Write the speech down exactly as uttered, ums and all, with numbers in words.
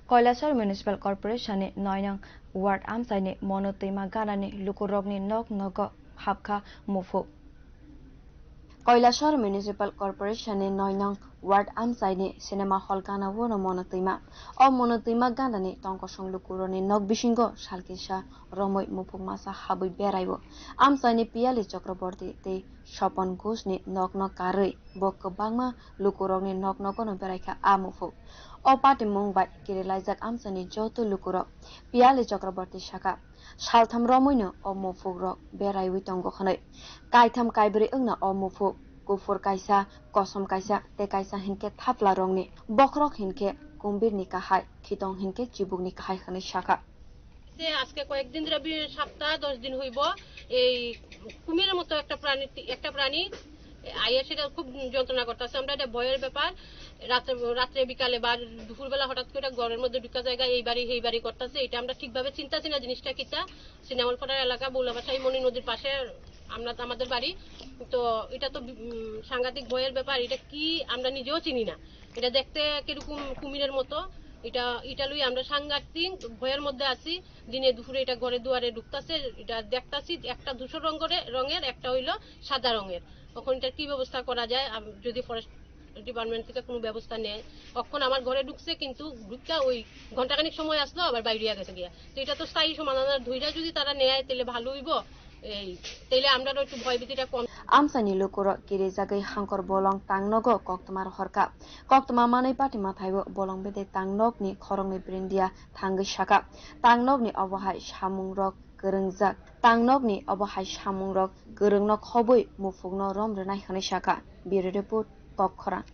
Kailasor Municipal Corporation ni noi nong ward amchaini Monu Twima ganani lukurokni nok nogo hapkha muphuk. Kailasor Municipal Corporation ni noi nong ward amchaini cinema hall gana o no Monu Twima. O Monu Twima ganani tongkosong lukurokni nok bisingo salkisa romwi muphuk masa habwi beraio. Amchaini Piyali Chakraborty tei Sopon Ghosh ni nok no karwi bo kwbangma lukurokni nok nogo no beraikha a muphuk. O patimung bai kirilaijak amchaini joto lukurok. Piyali Chakraborty sakha, saltham romwino o muphuk rok beraiwi tongo hwnwi. Kaitham kaibrwi wngna o muphuk, kuphur kaisa, kosom kaisa tei kaisa hinkhe thapla rongni. Bokhorok hinkhe kumbirni kahai, khitong hinkhe chibukni kahai hwnwi sakha. সে আজকে কয়েকদিন ধরে বি-, সপ্তাহ দশ দিন হইব, এই কুমিরের মতো একটা প্রাণী, একটা প্রাণী আইয়া সেটা খুব যন্ত্রণা করতেছে। আমরা এটা ভয়ের ব্যাপার। রাত্রে, রাত্রে বিকালে বা দুপুরবেলা হঠাৎ করে ঘরের মধ্যে ঢুকা জায়গা, এই বাড়ি সেই বাড়ি করতেছে। এটা আমরা ঠিকভাবে চিন্তাছি না জিনিসটা কিতা। সিনামলপাড়ার এলাকা, বৌলাবাসা, ইমনি নদীর পাশে আমরা, আমাদের বাড়ি। তো এটা তো বি-, উম, সাংঘাতিক ভয়ের ব্যাপার। এটা কি আমরা নিজেও চিনি না। এটা দেখতে কিরকম কুমিরের মতো। এটা, এটা লই আমরা সাংঘাতিক ভয়ের মধ্যে আছি। দিনে দুপুরে এটা ঘরে দুয়ারে ঢুকতাছে, এটা দেখতাছি একটা ধূসর রঙের, রঙের, একটা হইলো সাদা রঙের। এখন এটার কি ব্যবস্থা করা যায়? আম-, যদি ফরেস্ট ডিপার্টমেন্ট থেকে কোনো ব্যবস্থা নেয়। এখন আমার ঘরে ঢুকছে, কিন্তু ঢুকটা ওই ঘন্টাখানিক সময় আসলো, আবার বাইরে গেছে গিয়া। তো এটা তো স্থায়ী সমাধান, আর ধইরা যদি তারা নেয়, তাহলে ভালো হইব। এই, তাহলে আমরারও একটু ভয়ভীতিটা কম। Amchaini lukurok kirijagwi hangkor bolong tangnogo koktwma rohorkha. Koktwma manwi patima thaibo bolong bedai tangnokni khoroknwi brindia thangwi sakha. Tangnokni obo hai samungrok kwrwngjak. Tangnokni obo hai samungrok kwrwngno khobwi muphukno rom rwnai hwnwi sakha. Bureau Report, Kokkhorang.